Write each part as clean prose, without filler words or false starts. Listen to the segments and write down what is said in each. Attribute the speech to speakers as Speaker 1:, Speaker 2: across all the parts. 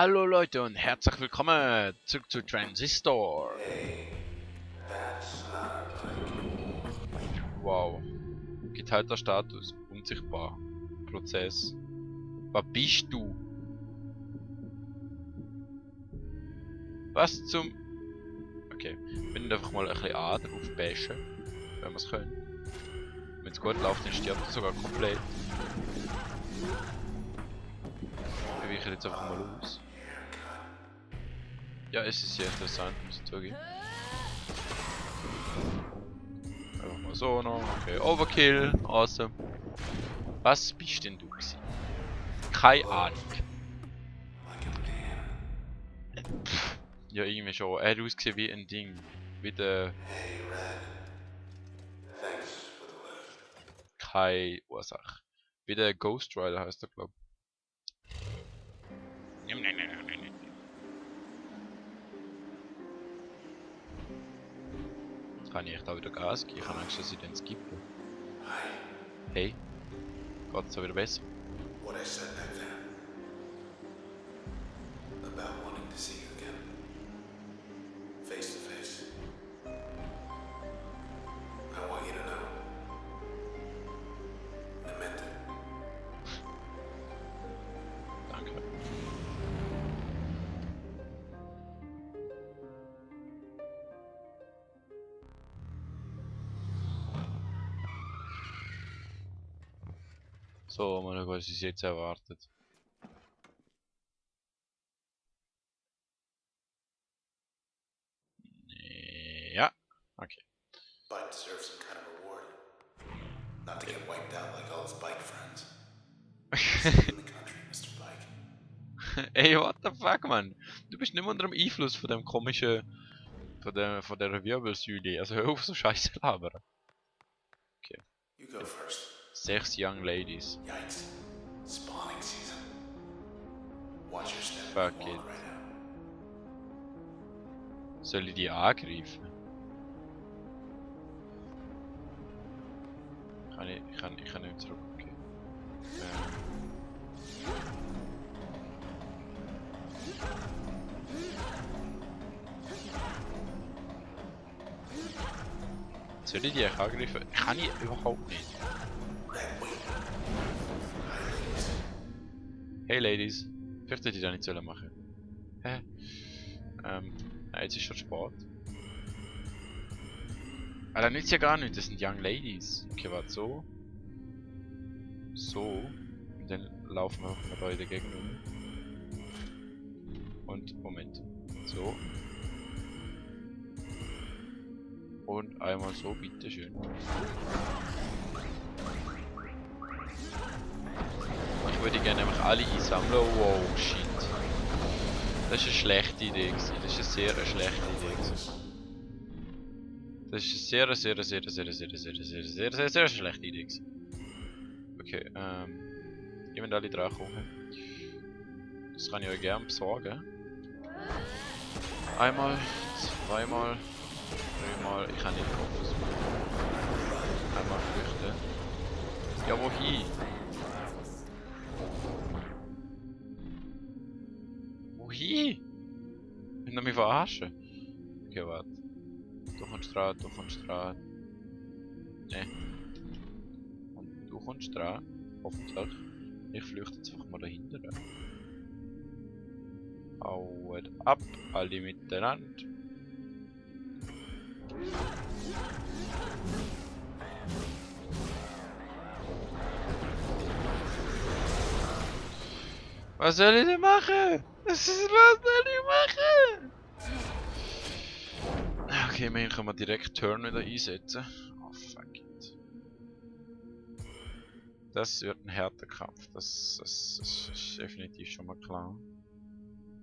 Speaker 1: Hallo Leute und herzlich willkommen zurück zu Transistor. Wow. Geteilter Status. Unsichtbar. Prozess. Was bist du? Was zum... Okay. Wir müssen einfach mal ein bisschen A drauf bashen. Wenn wir es können. Wenn es gut läuft, dann stirbt er sogar komplett. Wir weichen jetzt einfach mal aus. Ja, es ist sehr interessant, muss ich zugeben. Einfach mal so noch. Okay, Overkill. Awesome. Was bist denn du gewesen? Keine Ahnung. Ja, irgendwie schon. Er hat ausgesehen wie ein Ding. Wie der... Keine Ursache. Wie der Ghost Rider heißt er, glaub ich. Jetzt kann ich echt auch wieder Gas geben. Ich habe Angst, dass ich den skippe. Hey. Geht's so wieder besser?
Speaker 2: What I said back then about wanting to see you again, face to face. I want you to know I meant it.
Speaker 1: Danke. So, mal schauen, was uns jetzt erwartet. Ja. Okay.
Speaker 2: Bike deserves some kind of reward. Not to get wiped out like all his bike friends. See you in the country, Mr. Bike.
Speaker 1: Ey, what the fuck, man? Du bist nicht mehr unter dem Einfluss von dem komischen... von der Wirbelsäule. Also hör auf, so Scheiße labern. Okay.
Speaker 2: You go first.
Speaker 1: 6 young ladies.
Speaker 2: Yikes. Spawning season. Watch your step
Speaker 1: Fuck
Speaker 2: and walk
Speaker 1: it.
Speaker 2: right out.
Speaker 1: Soll ich die angreifen? Ich kann nicht zurück. Okay. Soll ich die echt angreifen? Kann ich überhaupt nicht. Hey Ladies. Vielleicht hätte ich das nicht sollen machen. Hä? Nein, jetzt ist schon spät. Ah, das nützt ja gar nicht, das sind Young Ladies. Okay, warte, so. So. Und dann laufen wir auch mal da in der Gegend um. Und, Moment. So. Und einmal so, bitteschön. Ich würde gerne einfach alle einsammeln. Wow, shit. Das ist eine schlechte Idee gewesen. Das ist eine sehr schlechte Idee gewesen. Das ist eine sehr schlechte Idee gewesen. Okay, ihr müsst alle dran kommen. Das kann ich euch gerne besorgen. Einmal, zweimal, dreimal. Ich kann nicht kommen. Einmal flüchten. Ja, wohin? Wohin? Wollt ihr mich verarschen? Okay, warte. Du kommst dran, du kommst dran. Ne. Und du kommst dran. Hoffentlich. Ich flüchte jetzt einfach mal dahinter. Haut ab, alle miteinander. Was soll ich denn machen? Was soll ich machen? Okay, immerhin können wir direkt Turn wieder einsetzen. Oh fuck it. Das wird ein harter Kampf. Das ist definitiv schon mal klar.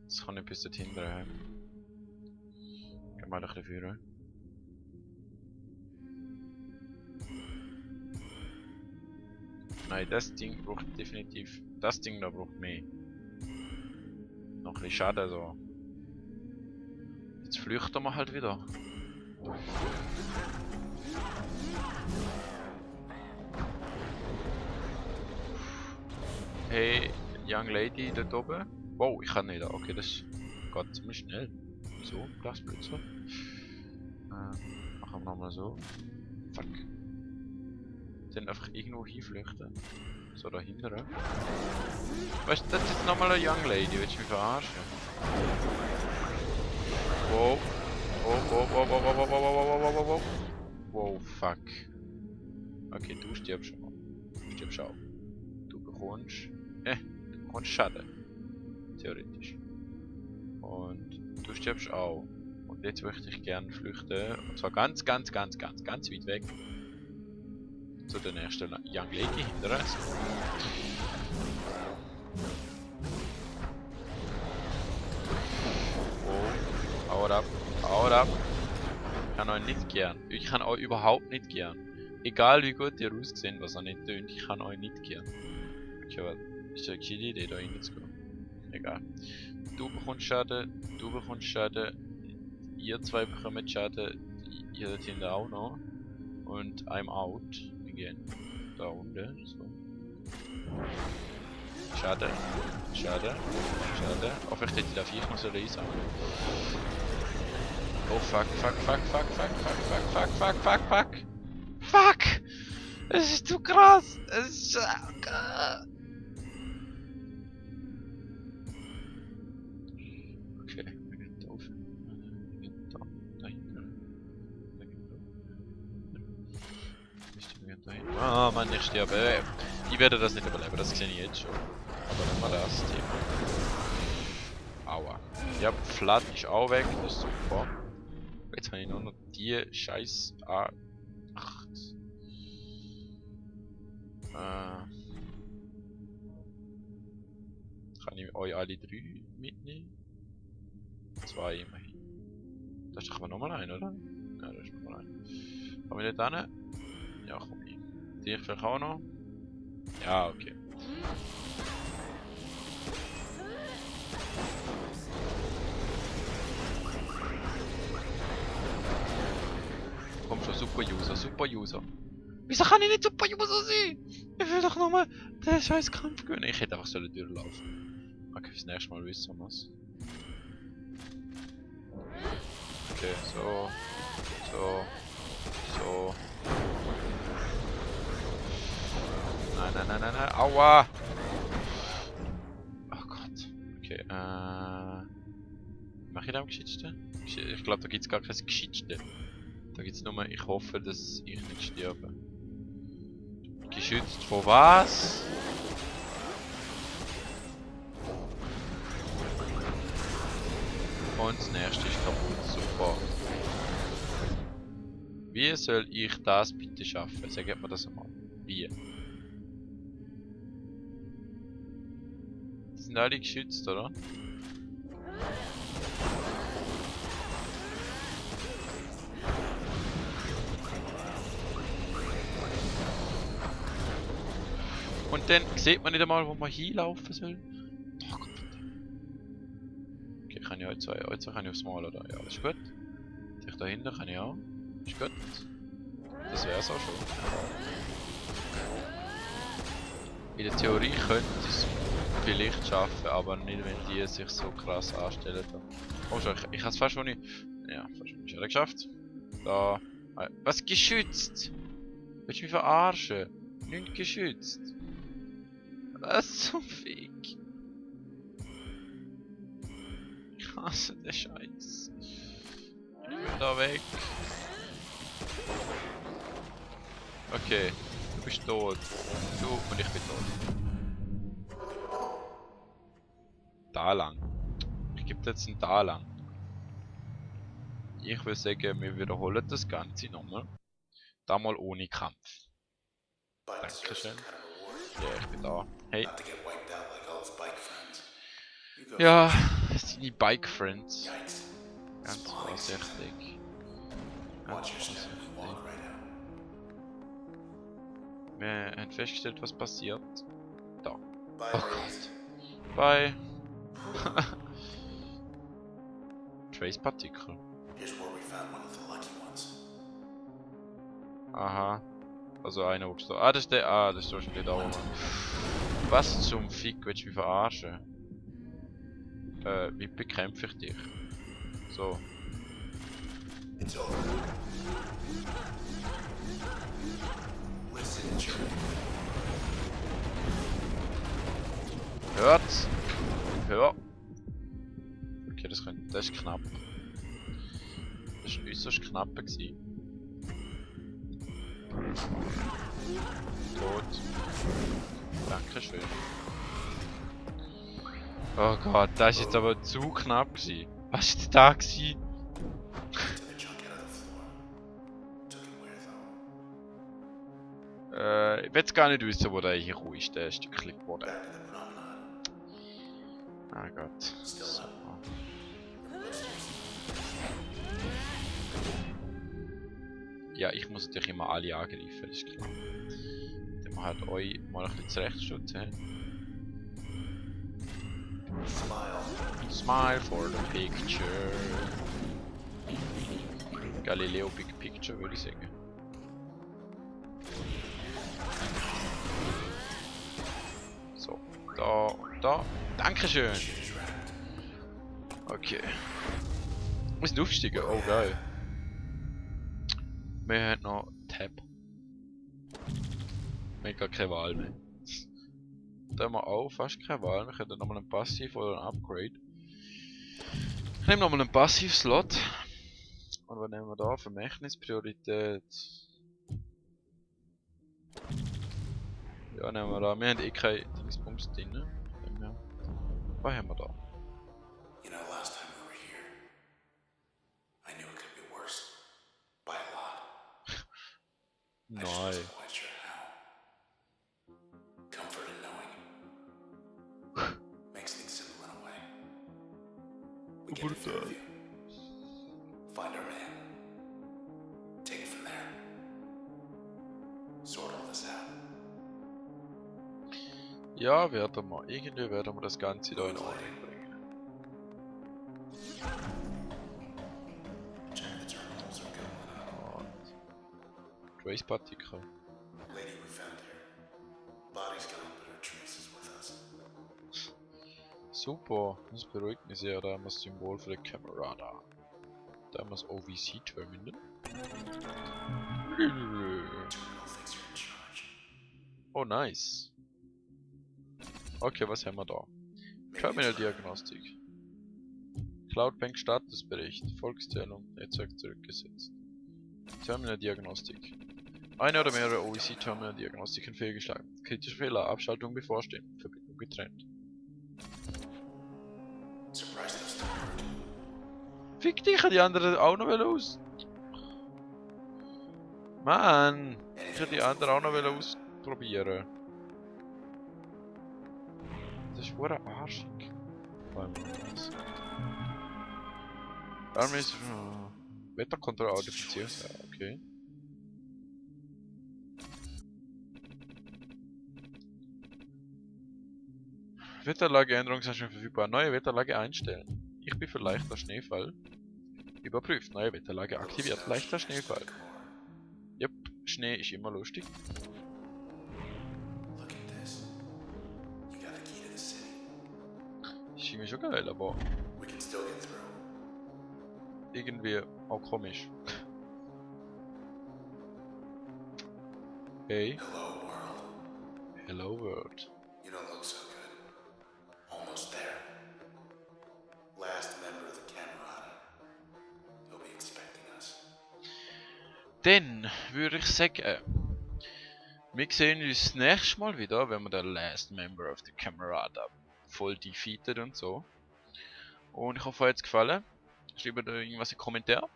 Speaker 1: Das kann ich bis dorthin drehen. Gehen wir ein bisschen führen. Nein, das Ding braucht definitiv. Das Ding da braucht mehr. Noch ein bisschen schade so. Jetzt flüchten wir halt wieder. Hey, Young Lady dort oben. Wow, ich kann nicht. Okay, das geht ziemlich schnell. So, Glasblitzer. Machen wir nochmal so. Fuck. Dann einfach irgendwo hinflüchten. So dahinter. Weißt du, das ist jetzt nochmal eine Young Lady, willst du mich verarschen? Wow. Wow. Wow, fuck. Okay, du stirbst schon mal. Du stirbst auch. Du bekommst Schaden. Theoretisch. Und du stirbst auch. Und jetzt möchte ich gerne flüchten. Und zwar ganz weit weg. Zu der nächsten Young Lady hinterher. So. Oh, haut ab. Ich kann euch nicht gern. Ich kann euch überhaupt nicht gern. Egal wie gut ihr aussehen, was ihr nicht tönt, ich kann euch nicht gern. Okay, warte. Ist eine gute Idee, da reinzugehen. Egal. Du bekommst Schaden, ihr zwei bekommt Schaden, ihr dort hinten auch noch. Und I'm out. Again. Da unten. So. Schade. Oh, vielleicht hätte ich da Viech noch so lesen. Oh fuck. Fuck! Es ist zu krass! Es ist. Okay, wir gehen da auf. Wir gehen da hinten. Ah, Mann, ich sterbe. Ich werde das nicht überleben, das sehe ich jetzt schon. Aber nicht mal das Thema. Aua. Ja, Flat ist auch weg, das ist super. Jetzt habe ich nur noch die scheiß A8. Kann ich euch alle drei mitnehmen? 2 immerhin. Da ist doch aber nochmal ein, oder? Ja, da ist nochmal ein. Komm ich nicht hin? Ja, komm ich. Die vielleicht auch noch? Ja, okay. Komm schon, super User. Wieso kann ich nicht Super User sein? Ich will doch nochmal den scheiß Kampf gewinnen. Ich hätte einfach so durchlaufen. Okay, fürs nächste Mal wissen wir es. Okay, so. Nein. Aua! Oh Gott. Okay, mach ich da am Geschichtsten? Ich glaube, da gibt es gar kein Geschichtsten. Da gibt es nur, ich hoffe, dass ich nicht sterbe. Geschützt vor was? Und das nächste ist kaputt, super. Wie soll ich das bitte schaffen? Sagt mir das einmal. Wie? Die sind alle geschützt, oder? Und dann sieht man nicht einmal, wo man hinlaufen soll. Oh Gott. Okay, kann ich euch zwei kann ich aufs Mal, oder? Ja, das ist gut. Dich dahinter kann ich auch. Ist gut. Das wär's auch schon. In der Theorie könnte ich es vielleicht schaffen, aber nicht, wenn die sich so krass anstellen. Oh schon, ich habe es fast schon nicht. Ja, fast schon nicht geschafft. Da. Was geschützt? Willst du mich verarschen? Nicht geschützt. Was zum Fick? Ich hasse den Scheiß. Ich will da weg. Okay, du bist tot. Du und ich bin tot. Da lang. Ich gebe jetzt einen da lang. Ich würde sagen, wir wiederholen das Ganze nochmal. Da mal ohne Kampf. Dankeschön. Ja, ich bin da. Hey. Ja, die Bike Friends. Ganz vorsichtig. Wir haben festgestellt, was passiert. Da. Oh Gott. Bye. Trace Partikel. Aha. Also einer, wo gestorben. Ah, das ist der. Ah, das ist wahrscheinlich da oben. Was zum Fick willst du mich verarschen? Wie bekämpfe ich dich? So.
Speaker 2: It's over. Listen, Joe.
Speaker 1: Hört's! Hör! Okay, das ist knapp. Das war äußerst knapp. Tot. Dankeschön. Oh Gott, das ist jetzt aber zu knapp gewesen. Was ist da gewesen?
Speaker 2: Took a chunk out of the floor. Took it where though?
Speaker 1: Ich will gar nicht wissen, wo der hier ruhig ist, der Stückchen geworden.
Speaker 2: Back to the promenade.
Speaker 1: Ah Gott. So. Ja, ich muss natürlich immer alle angreifen, das ist klar. Dann wir halt euch mal ein bisschen zurechtstutzen.
Speaker 2: Smile.
Speaker 1: Smile for the picture. Galileo Big Picture würde ich sagen. So, da und da. Dankeschön! Okay. Wir müssen aufsteigen, oh geil. Wir haben noch Tab. Wir haben gar keine Wahl mehr. Da haben wir auch fast keine Wahl. Wir können nochmal einen Passiv oder ein Upgrade. Ich nehme nochmal einen Passiv-Slot. Und was nehmen wir da? Vermächtnispriorität. Ja, nehmen wir da. Wir haben eh keine Dingsbums drin. Was haben wir da?
Speaker 2: You know, last time we were here, I knew it could be worse. By a lot. I just
Speaker 1: Nein.
Speaker 2: wasn't quite sure how. Comfort in knowing. Makes things simple in a way. We get to Fairview. Find our man. Take it from there. Sort all this out.
Speaker 1: Ja, werden wir. Irgendwie werden wir das Ganze da in Ordnung bringen.
Speaker 2: Check the terminals are going up.
Speaker 1: Trace Partikel.
Speaker 2: Lady we found here. Body's gone, but her trace is with us.
Speaker 1: Super, das beruhigt mich sehr. Da haben wir das Symbol für die Kamera da. Da haben wir das OVC-Terminal.
Speaker 2: Terminal thinks you're in charge.
Speaker 1: Oh, nice. Okay, was haben wir da? Terminal-Diagnostik. Cloudbank Statusbericht. Volkszählung. Netzwerk zurückgesetzt. Terminal-Diagnostik. Eine oder mehrere OVC-Terminal-Diagnostiken fehlgeschlagen. Kritische Fehler. Abschaltung bevorstehen. Verbindung getrennt.
Speaker 2: Surprised those still work.
Speaker 1: Fick dich, die anderen auch noch aus. Mann, ich hätte die anderen auch noch ausprobieren. Das ist pure arschig. Arme ist Wetterkontrolle audifiziert. Ja, okay. Wetterlageänderung ist schon verfügbar. Neue Wetterlage einstellen. Ich bin für leichter Schneefall. Überprüft. Neue Wetterlage aktiviert. Leichter Schneefall. Yep, Schnee ist immer lustig.
Speaker 2: Look at this. You got the key to the city.
Speaker 1: Ist irgendwie schon geil, aber
Speaker 2: We can still get through.
Speaker 1: irgendwie auch komisch. Hey,
Speaker 2: Hello, world.
Speaker 1: hello world.
Speaker 2: You don't look so good. Almost there. Last member of the Camerata. He'll be expecting us.
Speaker 1: Dann würde ich sagen, wir sehen uns das nächste Mal wieder, wenn wir den Last Member of the Camerata voll defeated und so. Und ich hoffe, euch hat es gefallen. Schreibt irgendwas in die Kommentare.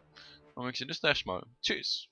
Speaker 1: Und wir sehen uns das nächste Mal. Tschüss!